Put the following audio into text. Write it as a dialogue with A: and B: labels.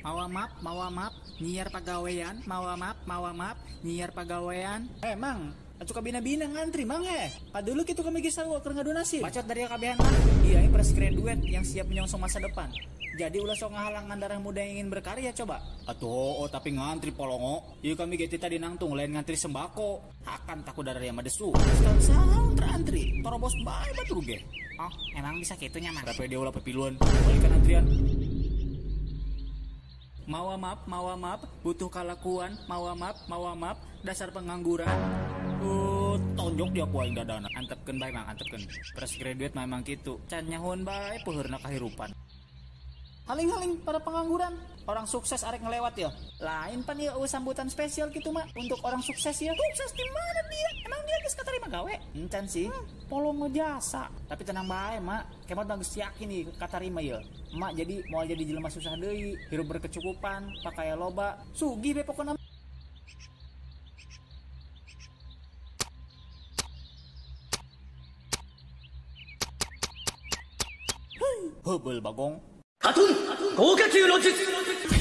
A: Mawa map, mawa map, nyiar pagawean, mawa map, mawa map, nyiar pagawean. Eh, Mang, atuh kabina-bina ngantri, Mang eh. Padulu kitu kami geus sarua keur ngadonasi. Bacot dari kabehan mah. Iya, ini fresh graduate yang siap menyongsong masa depan. Jadi ulah sok ngahalangan darah muda yang ingin berkarya coba. Atuh, oh, tapi ngantri polongo. Ieu kami ge tadi nangtung lain ngantri sembako. Akan takut darah yang madesu. Setahun sahun terantri. Torobos bae batur ge.
B: Oh, emang bisa kitunya, Mang.
A: Tapi dia ulah pepiluan. Balikan antrian. Mawa map, mawa map, butuh kalakuan, mawa map, mawa map, dasar pengangguran. Tonjok dia ku aing dadana. Antepkeun bae Mang, antepkeun. Fresh graduate mah emang kitu. Can nyahoan bae peuheurna kahirupan. Haling-haling para pengangguran, orang sukses arek ngelewat ya. Lain pan ieu sambutan spesial gitu mak untuk orang sukses ya. Sukses di mana dia? Emang dia geus katarima gawe? Encan sih. Polongo jasa. Tapi tenang bae mak, kemot mah geus yakin nih katarima ya. Mak jadi moal jadi jelema susah deui, hirup berkecukupan, pakaya loba, sugih be pokona. Heubel bagong.
C: カトン豪華級の術。